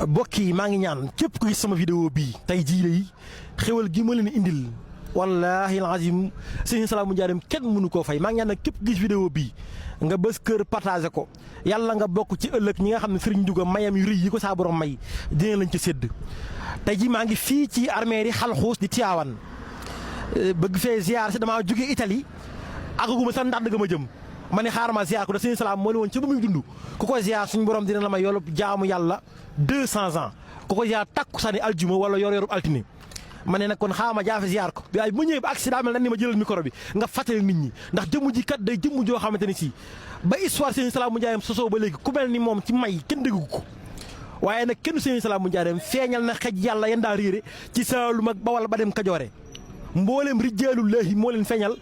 mbokk yi maa ngi ñaan képp ku gis sama vidéo bii tey jii lay xéwal gi ma leen indil wallaahi alazim Serigne Salamou Ndiarème kenn mënu koo fay maa ngi ñaan nag képp ku gis vidéo bii nga bës kër partagé ko yàlla nga bokk ci ëllëg ñi nga xam ne Serigne Ndiouga mayam yu rëy yi ko saa borom may dina lañ ci sédd tey jii maa ngi fii ci armée yi Xalxuus di Tiwaawan bëgg fee ziar si damaa jóge Italie àggaguma sax ndax dëgg ma jëm ma ne xaaral ma ziar ko da Serigne Salam moo ne woon ci ba muy dund ku ko ziar suñu borom dina la may yoolub jaamu yàlla 200 ans ku ko ziar takku sani aljuma wala yor-yorub altine ma ne nag kon xaaral ma jaafe ziar ko waaye bu ma ñëwee ba accident mel ni ma jëlal micro bi nga fàttali nit ñi ndax jëmm ji kat day jëmm joo xamante ni si ba histoire Serigne Salamou Ndiarème sosoo ba léegi ku mel ni moom ci may kenn déggu ko waaye nag kenn Serigne Salamou Ndiarème feeñal na xej yàlla yan daa réere ci Saalum ak Bawal ba dem Kajoore mboolem rijaalullaahi moo leen feeñal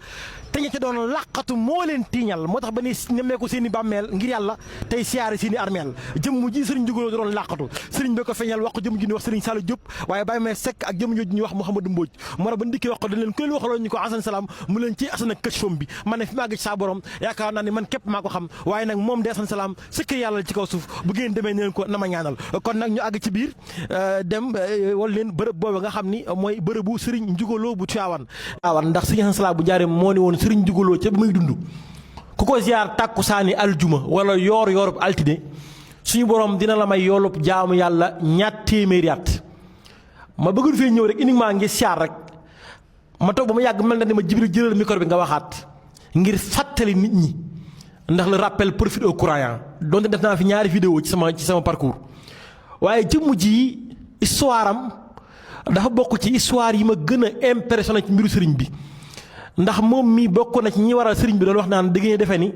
te ña ca doon làqatu moo leen tiiñal moo tax ba ni nemmeeku seen i bàmmeel ngir yàlla tey siyaare seen i armeel jëmm ji sëriñ Ndiouga doon làqatu sëriñ bi ko feeñal wax ko jëmm ji ñuy wax sëriñ Saliou Diop waaye bàyyi may sekk ak jëmm jooju ñuy wax Mouhamadou Mbodj moo tax ba ndikkee wax ko dañ leen ku leen waxaloon ñu ko Assane Salam mu leen ci Assane ak këc fam bi man ne fi maa gis saa borom yaakaar naa ne man képp maa ko xam waaye nag moom de Assane Salam sëkk yàlla ci kaw suuf bu ngeen demee ne leen ko na ma ñaanal kon nag ñu àgg ci biir dem wala leen bërëb boobu nga xam ni mooy bërëbu sëriñ Ndiouga Lo bu Tiwaawan ndax sëriñ Assane Salam bu Ndiarème moo ne woon sëriñ Ndiouga Lo ca muy dund ku ko ziar tàkku saani aljuma wala yoorub altine suñu borom dina la may yoolub jaamu yàlla ñaat téeméeri at ma bëggoon fee ñëw rek uniquement ngi siyaar rek ma toog ba ma yàgg mel na ni ma Jibril jëlal micro bi nga waxaat ngir fàttali nit ñi ndax le rappel profite aux croyants donte def naa fi ñaari vidéo ci sama parcours waaye jëmm ji histoire am dafa bokk ci histoire yi ma gën a impressionné ci mbiru sëriñ bi ndax moom mii bokk na ci ñi waral sëriñ bi doon wax naan da ngeen defe ni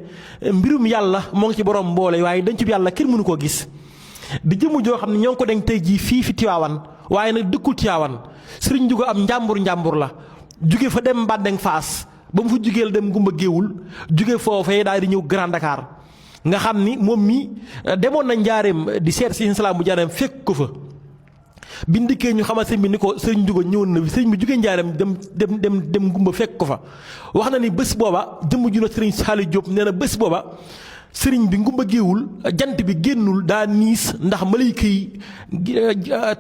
mbirum yàlla moo ngi ci borom mboole waaye dañ ci yàlla kenn mënu koo gis di jëmm joo xam ne ñoo ngi ko denc tey jii fii fi Tiwaawan waaye nag dëkkul Tiwaawan sëriñ Ndiouga am njàmbur la jóge fa dem Mbàndeng Faas ba mu fa jugeel dem Gumba Géewul jóge foofee daal di ñëw Grand Dakar nga xam ni moom mii demoon na Njaareem di seet Serigne Salamou Ndiarème fekk ko fa bi ndikkee ñu xamal sëñ bi ni ko sëriñ Ndiouga ñëwoon na fi sëriñ bi jugee Njaareem dem Gumba fekk ko fa wax na ni bés booba jëmm ju na sëriñ Saliou Diop nee na bés booba sëriñ bi Gumba Géewul jant bi génnul daa niis ndax malayka yi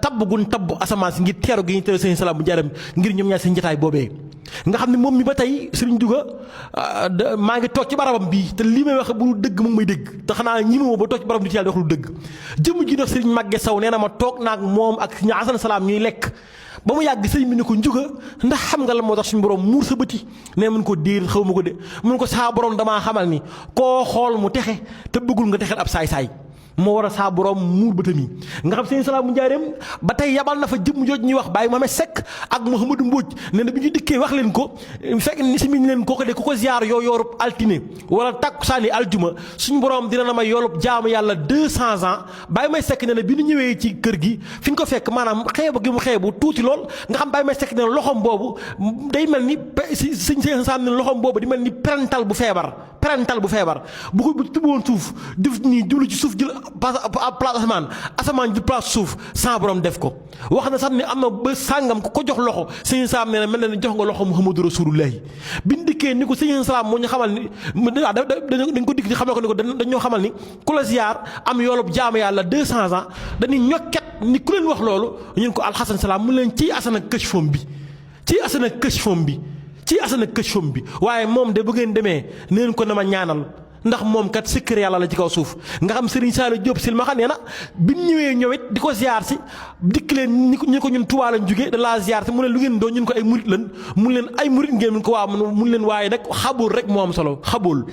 tabb gun tabb asamaan si ngir teeru gi ñu teeru sëriñ Salamou Ndiarème ngir ñoom ñaar seen njataay boobee nga xam ne moom mi ba tey sëriñ Ndiouga maa ngi toog ci barabam bii te lii may wax bu dëgg moom may dëgg te xanaa ñi ma ba toog ci barabam du ci yàlla wax lu dëgg jëmm ji nag sëriñ Maguette Sow nee na ma toog naag moom ak ña Assane Salam ñuy lekk ba mu yàgg sëriñ bi ne ko Ndiouga ndax xam nga la moo tax suñu borom muur sa bëti nee mun ko déer xaw ma ko de mun ko saa borom damaa xamal ni koo xool mu texe te bëggul nga texel ab saay-saay moo war a saa borom muur bëtam yi nga xam Serigne Salamou Ndiarème ba tey yabal na fa jëmm jooj ñuy wax Baye Mohamed Seck ak Mouhamadou Mbodj nee na bi ñu dikkee wax leen ko fekk ni si miñ leen kooko de ku ko ziar yoorub altine wala takku saani aljuma suñu borom dina la may yoolub jaamu yàlla 200 ans Baye Mohamed Seck nee na bi ñu ñëwee ci kër gi fi ñu ko fekk maanaam xeebu gi mu xeebu tuuti lool nga xam Baye Mohamed Seck nee na loxom boobu day mel ni sëñ Salam ne loxom boobu di mel ni parental bu feebar bu ko bu tubboon suuf def nii jublu ci suuf jël place asamaan ji place suuf sans borom def ko wax na sax ni am na ba sàngam ko jox loxo sëñ Salam nee na mel na ni jox nga loxo Muhammadu Rasulullahi biñ dikkee ni ko sëñ Salam moo ñu xamal ni dañ ko dikk di xamal ko ni ko dañoo xamal ni ku la ziar am yoolub jaamu yàlla 200 ans dañuy ñokket ni ku leen wax loolu ñun ko Alxasan Salam mu leen ci Assane ak këc fom bi waaye moom de bu ngeen demee neen ko na ma ñaanal ndax moom kat secret yàlla la ci kaw suuf nga xam Serigne Saliou Diop sil ma xam nee na bi ñu ñëwee ñëwit di ko ziar si dikk leen ñi ko ñun Touba lañ jógee da laa ziar si mu ne lu ngeen doon ñun ko ay murit lan mun leen ay murit ngeen mun ko waa mun leen waaye nag xabul rek moo am solo xabul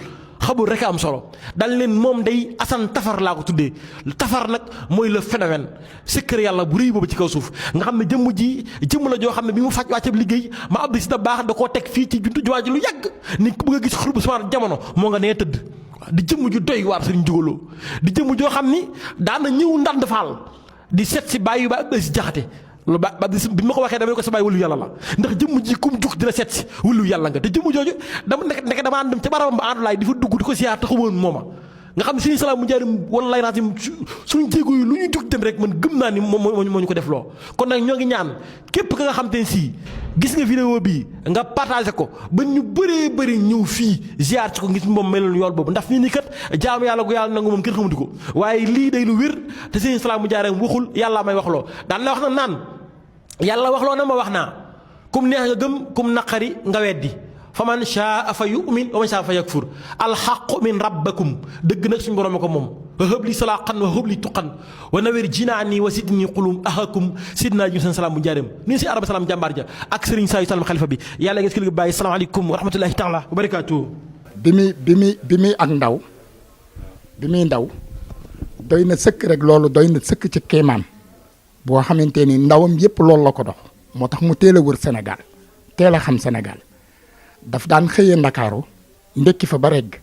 rek am solo dal leen moom day Assane tafar laa ko tuddee tafar nag mooy le phénomène secret yàlla bu rëy boobu ci kaw suuf nga xam ne jëmm la joo xam ne bi mu faj wàccab liggéey ma abdi si da baax da koo teg fii ci juntu jumaa ji lu yàgg ni ku bëgg a gis xul bu sama jamono moo nga nee tëdd di jëmm ju doy waar Serigne Ndiouga Lo di jëmm joo xam ni daana ñëw ndand faal di seet si bàyyi ba si jaxate loolu bi ma ko waxee dama ne ko sa bàyyi wëlu yàlla la ndax jëmm ji kum jug dina seet si wëlu yàlla nga te jëmm jooju dama nekk damaa dem ca barabam ba àndulaay di fa dugg di ko siyaar te xamoon mooma nga xam ne Serigne Salam mu Njaareem wallaay raatim suñu jéego yi lu ñu jug dem rek man gëm naa ni moo ñu ko def loo kon nag ñoo ngi ñaan képp ka nga xam te ne sii gis nga vidéo bi nga partagé ko ba ñu bëree bëri ñëw fii ziar ci ko ngis moom meloon yool boobu ndax fii nii kat jaamu yàlla gu yàlla nangu moom kenn xamutu ko waaye lii day lu wér te Serigne Salam mu Njaareem waxul yàlla may wax loo daan la wax na naan yàlla wax loo na ma wax naa kum neex nga gëm kum naqari nga weddi fa man shaa fa yu'min wa man shaa fa yakfur alxaqu min rabbakum dëgg nag suñu borom ko moom wa hëbli salaqan wa hëbli tuqan wa nawir jinaani wa sidni qulum ahakum sidna ji seen Salam bu Njaareem ni si araba salaam jàmbaar ja ak Serigne Saliou Salam xalifa bi yàlla ngeen si kii bàyyi salaamaaleykum wa rahmatullahi taala wa barakaatu. bi muy ak ndaw bi muy ndaw doy na sëkk rek loolu doy na sëkk ci kéemaan boo xamante ni ndawam yépp loolu la ko dox moo tax mu teel a wër Sénégal teel a xam Sénégal daf daan xëyee Ndakaaru ndekki fa ba regg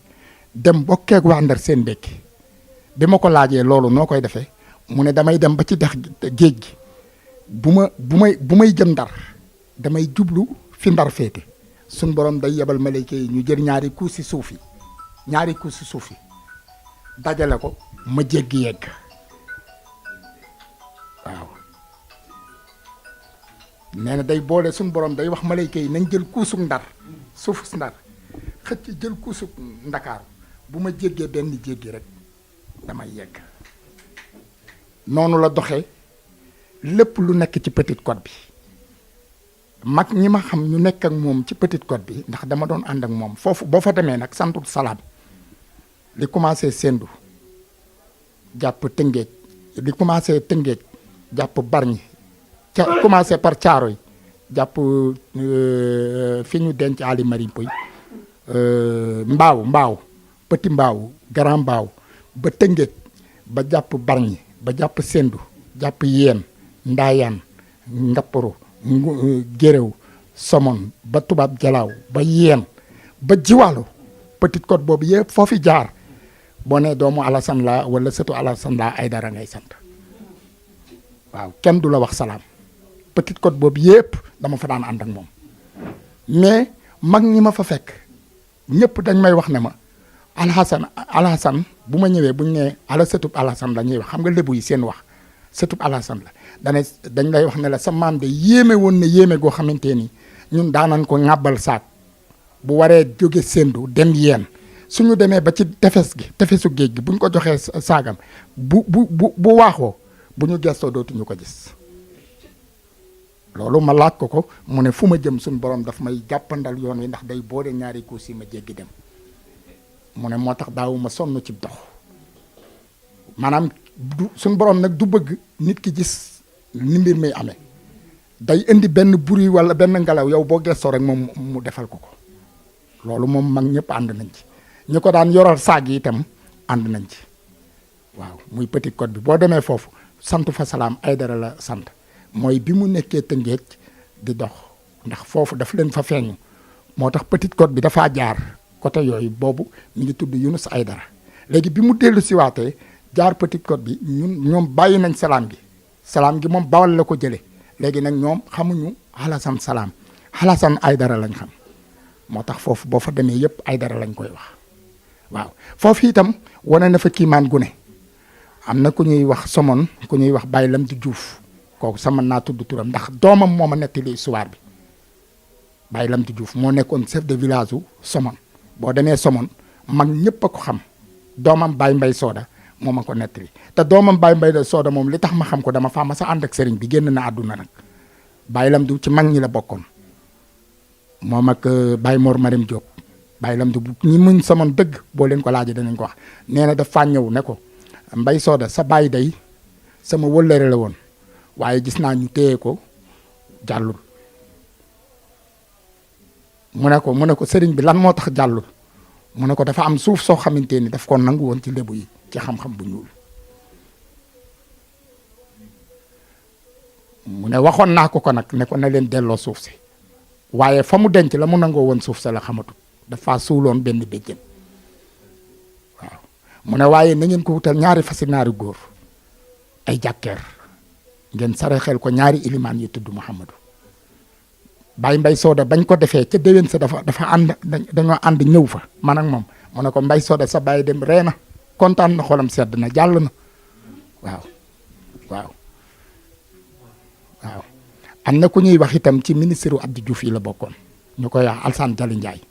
dem bokkeeg waa Ndar seen ndekki bi ma ko laajee loolu noo koy defee mu ne damay dem ba ci dex géej gi bu may jëm Ndar damay jublu fi Ndar féete suñ borom day yebal malayka yi ñu jël ñaari kuusi suuf yi dajale ko ma jéggi yegg waaw nee na day boole suñ borom day wax malayka yi nañ jël kuusug Ndar suufu Ndar xëcc jël kuusug Ndakaaru bu ma jéggee benn jéggi rek damay yegg noonu la doxee lépp lu nekk ci Petite Côte bi mag ñi ma xam ñu nekk ak moom ci Petite Côte bi ndax dama doon ànd ak moom foofu boo fa demee nag santul Salam li commencé Sendou jàpp Tëngéej li commencé Tëngéej jàpp Bargny commencé par Thiaroye jàpp fi ñu denc Ali Marie Pouy mbaaw Petit Mbaaw Grand Mbaaw ba Tëngéej ba jàpp Bargny ba jàpp Sendou jàpp Yeen Ndaayaan Ngapparo Géréw Somone ba Tubaab Jalaaw ba Yeen ba Jiwaalo Petite Côte boobu yëpp foofi jaar boo nee doomu Alassane la wala sëtu Alassane la Aydara ngay sant waaw kenn du la wax Salam Petite Côte boobu yëpp dama fa daan ànd ak moom mais mag ñi ma fa fekk ñëpp dañ may wax ne ma Alassane bu ma ñëwee buñ ne ala sëtub Alassane la ñuy wax xam nga lébu yi seen wax sëtub Alassane la dañ lay wax ne la sa maam de yéeme woon na yéeme goo xamante ni ñun daanan ko ŋàbbal saak bu waree jóge Sendou dem Yeen suñu demee ba ci tefesu géej gi buñ ko joxee saagam bu waaxoo bu ñu gestoo dootuñu ko gis loolu ma laaj ko mu ne fu ma jëm suñu borom daf may jàppandal yoon wi ndax day boole ñaari kuus yi ma jéggi dem mu ne moo tax daawuma sonn ci dox maanaam suñu borom nag du bëgg nit ki gis ni mbir mi amee day indi benn bruit wala benn ngelaw yow boo gestoo rek moom mu defal ko loolu moom mag ñëpp ànd nañ ci ñu ko daan yoral saag yi itam ànd nañ ci waaw muy Petite Côte bi boo demee foofu sant fa Salam Aydara la sant mooy bi mu nekkee Tëngéej di dox ndax foofu daf leen fa feeñu moo tax Petite Côte bi dafaa jaar côté yooyu boobu mi ngi tudd Yunus Aydara léegi bi mu dellu siwaatee jaar Petite Côte bi ñoom bàyyi nañ Salam gi moom Bawal la ko jëlee léegi nag ñoom xamuñu Alassane Salam Alassane Aydara lañ xam moo tax foofu boo fa demee yëpp Aydara lañ koy wax waaw foofu itam wane na fa kiimaan gu ne am na ku ñuy wax Somone ku ñuy wax Baye Lamdi Diouf kooku sama naa tudd turam ndax doomam moo ma nettali histoire bi Baye Lamdi Diouf moo nekkoon chef de village u Somone boo demee Somone mag ñëpp a ko xam doomam Baye Mbay Sooda moo ma ko nettali te doomam Baye Mbay Sooda moom li tax ma xam ko dama faa ma sa ànd ak sëriñ bi génn na àdduna nag Baye Lamdi ci mag ñi la bokkoon moom ak Baye Mor Marim Diop Baye Lamdi bu ñi muñ Somone dëgg boo leen ko laajee danañ ko wax nee na daf faa ñëw ne ko Mbay Sooda sa baay day sama wëllëre la woon waaye gis naa ñu téye ko jàllul mu ne ko sëriñ bi lan moo tax jàllul mu ne ko dafa am suuf soo xamante ni daf ko nangu woon ci lébu yi ci xam-xam bu ñuul mu ne waxoon naa ko nag ne ko na leen delloo suuf si waaye fa mu denc la mu nangoo woon suuf sa la xamatut dafa suuloon benn béjjën waaw mu ne waaye na ngeen ko wutal ñaari fasi naari góor ay jàkkeer ngeen saraxel ko ñaari ilimaan yi tudd Muhammadu Baye Mbay Sooda bañ ko defee ca déwén sa dafa ànd dañoo ànd ñëw fa man ak moom mu ne ko Mbay Sooda sa baay dem reena kontaan na xolam sedd na jàll na waaw waaw waaw. am na ku ñuy wax itam ci ministre Abdou Diouf yi la bokkoon ñu koy wax Alassane Jali Ndiaye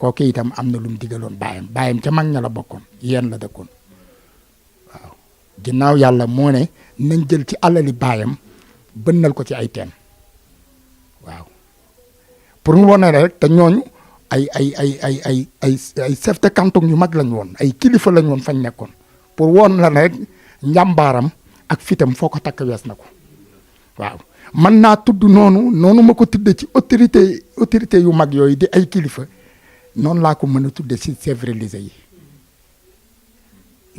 kooku itam am na lu mu digaloon baayam ca mag ña la bokkoon yéen la dëkkoon waaw ginnaaw yàlla moo ne nañ jël ci alali baayam bënnal ko ci ay teen waaw pour mu wane rek te ñooñu ay chef de canton yu mag lañ woon ay kilifa lañ woon fañ nekkoon pour woon la rek njàmbaaram ak fitam foo ko takk wees na ko waaw. mën naa tudd noonu ma ko tudde ci autorité yu mag yooyu di ay kilifa noonu laa ko mën a tudde ci chefs religieux yi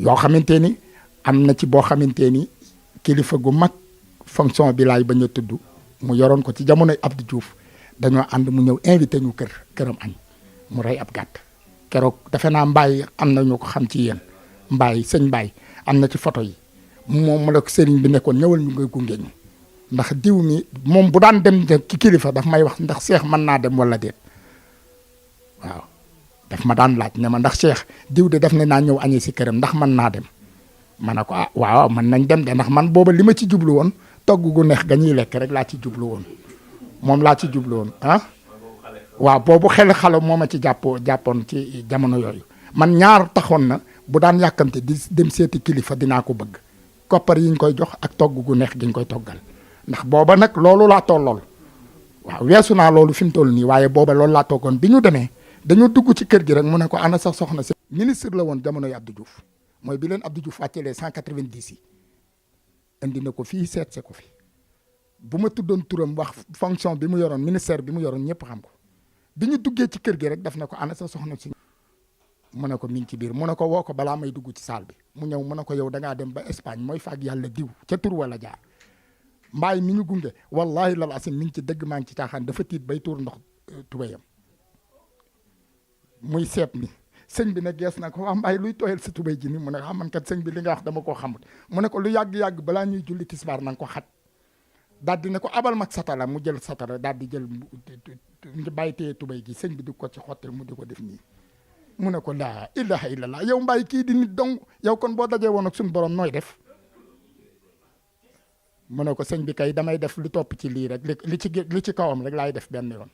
yoo xamante ni am na ci boo xamante ni kilifa gu mag fonction bi laay bañ a tudd mu yoroon ko ci jamonoy Abdou Diouf dañoo ànd mu ñëw invité ñu këram añ mu rey ab gàtt keroog defe naa Mbaye am na ñu ko xam ci yéen sëñ Mbaye am na ci photo yi moom mu la ko sëriñ bi nekkoon ñëwal ñu ngay gunge ñu ndax diw mi moom bu daan dem ci kilifa daf may wax ndax Cheikh mën naa dem wala déet waaw daf ma daan laaj ne ma ndax Cheikh diw de def ne naa ñëw añee si këram ndax mën naa dem ma ne ko ah waaw mën nañ dem de ndax man booba li ma ci jublu woon togg gu neex ga ñuy lekk rek laa ci jublu woon moom laa ci jublu woon ah waaw boobu xale moo ma ci jàppoon ci jamono yooyu man ñaar taxoon na bu daan yàkkamte di dem seeti kilifa dinaa ko bëgg koppar yi ñu koy jox ak togg gu neex gi ñu koy toggal ndax booba nag loolu laa tollool waaw weesu naa loolu fi mu toll nii waaye booba loolu laa toogoon bi ñu demee dañoo dugg ci kër gi rek mu ne ko ana sax soxna si ministre la woon jamonoy Abdou Diouf mooy bi leen Abdou Diouf wàccelee 190 yi indi na ko fii seetse ko fi bu ma tuddoon turam wax fonction bi mu yoroon ministère bi mu yoroon ñëpp xam ko bi ñu duggee ci kër gi rek daf na ko ana sa soxna si mu ne ko mi ngi ci biir mu ne ko woo ko balaa may dugg ci salle bi mu ñëw mu ne ko yow da ngaa dem ba Espagne mooy faak yàlla diw ca tur wala jaar Mbaye mi ñu gunge wallahi lal asim mi ngi ci dëgg maa ngi ci caaxaan dafa tiit bay tuur ndox tubéyam muy seet ni sëñ bi nag gees na ko waa Mbaye luy tooyal sa tubéy ji ni mu ne xam man kat sëñ bi li nga wax dama koo xamut mu ne ko lu yàgg-yàgg balaa ñuy julli tisbaar na nga ko xaj daal di ne ko abal mag satala mu jël satala daal di jël ngi bàyyi téye tubéy gi sëñ bi di ko ci xottil mu di ko def nii mu ne ko laa ilaha illallah yow Mbaye kii di nit dong yow kon boo dajee woon ak suñu borom nooy def mu ne ko sëñ bi kay damay def lu topp ci lii rek li ci kawam rek laay def benn yoon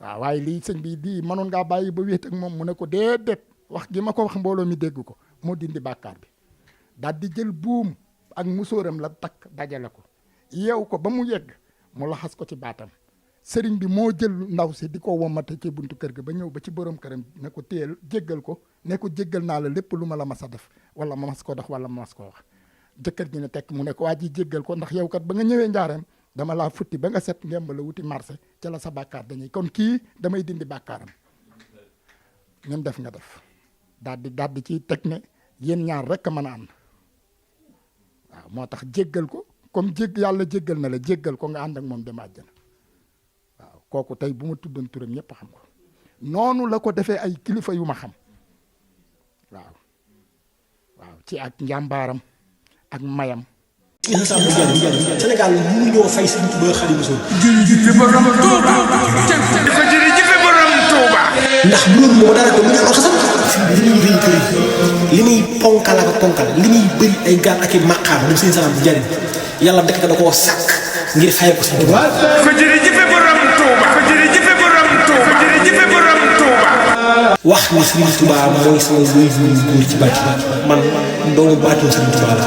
waaw waaye lii sëñ bi di mënoon ngaa bàyyi ba wéet ak moom mu ne ko déedéet wax gi ma ko wax mbooloo mi dégg ko moo dindi bàkkaar bi daal di jël buum ak musóoram la takk dajale ko yeew ko ba mu yegg mu laxas ko ci baatam sëriñ bi moo jël ndaw si di ko womate ci buntu kër ga ba ñëw ba ci borom këram ne ko téyel jéggal ko ne ko jéggal naa la lépp lu ma la mas a def wala ma mas ko dox wala ma mas ko wax jëkkër ji ne tekk mu ne ko waa ji jéggal ko ndax yow kat ba nga ñëwee njaareem dama laa futti ba nga set ngemb la wuti marché ca la sa bàkkaar dañuy kon kii damay dindi bàkkaaram ñun def nga def daal di ciy teg ne yéen ñaar rek a mën a ànd waaw moo tax jéggal ko comme yàlla jéggal na la jéggal ko nga ànd ak moom dem àjjana waaw kooku tey bu ma tuddoon turam ñëpp xam ko noonu la ko defee ay kilifa yu ma xam waaw ci ak njàmbaaram ak mayam. Sénégal mënuñoo fay Sëriñ Tuubaa Xaadimu Rasuul. jërëjëf borom Touba. jërëjëf borom Touba. ndax loolu moo dara ko mu ne xasam. li muy rëy kër li muy ponkal ak ponkal li muy bëri ay gaal ak i maqaam dem Sëriñ Salaam di jariñ yàlla dëkk da koo sàkk ngir fay ko Sëriñ Tuubaa. jërëjëf borom Touba. jërëjëf borom Touba. jërëjëf borom Touba. wax ni Sëriñ Tuubaa mooy sama wéy bu góor ci bàcc man doomu bàccu Sëriñ Tuubaa la.